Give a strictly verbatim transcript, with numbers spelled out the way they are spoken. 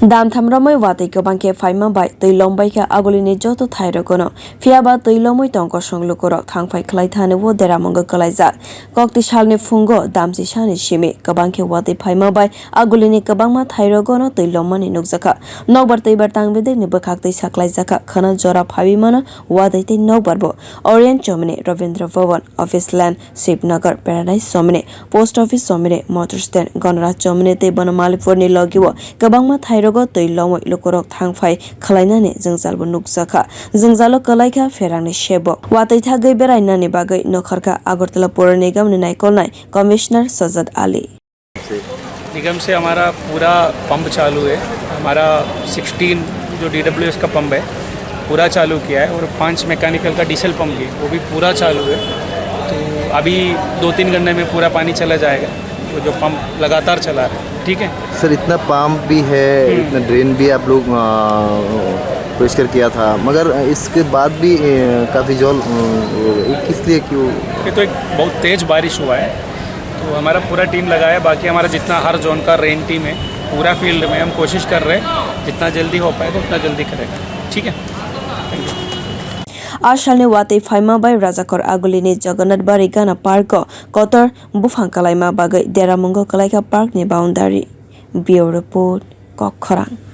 Dam thamromwi watwi kwbang khe phaima bai twi lombai kha agulini joto thairogono. Phiyaba twi lomwi tongkosong lukurok thangphai khlai thani o deramungo kwlaijak. Kokti salni phungo damchi sani simi kwbang khe watwi phaima bai agulini kwbangma thairogono twi lommani nukjakha. Nokbar twibar tangbedekni bwkhak twi saklaijakha, khwna jora phaiwi mano watwi tei nokbarbo. Orient Chomini, Rabindra Bhavan, Office Land, Shivnagar, Paradise Chomini, Post Office Chomini, Motor Stand, Ganaraj Chomini tei Banamalipurni logio kwbangma thairogo twi lomwi lukurok thangphai khlainani jwngjalbo nukjakha. Jwngjalo kwlaikha pherangni sebok. Watwi thagwi berainani bagwi nokharkha Agartala Pura Nigamni naikolnai Commissioner Sajad Ali. निगम से हमारा पूरा पंप चालू है। हमारा सिक्सटीन जो डीडब्ल्यूएस का पंप है, पूरा चालू किया है और पांच मैकेनिकल का डीजल पंप भी, वो भी पूरा चालू है। तो अभी दो तीन घंटे में पूरा पानी चला जाएगा। तो जो पंप लगातार चला रहा है, ठीक है। सर, इतना पंप भी है, इतना ड्रेन भी आप लोग, अ, परिष्कार किया था, मगर इसके बाद भी, अ, काफ़ी जल, अ, वो, ये किस लिए, क्यों? ये तो एक बहुत तेज बारिश हुआ है, तो हमारा पूरा टीम लगा है। बाकी हमारा जितना हर जोन का रेन टीम है, पूरा फील्ड में हम कोशिश कर रहे हैं, जितना जल्दी हो पाएगा उतना जल्दी करेगा। ठीक है, thank you. A salni watwi phaima bai Rajakor agulini Jagannath Bari Gana Park o kotor buphang kwlaima bagwi deramungo kwlaikha park ni boundary. Bureau Report, Kokkhorang.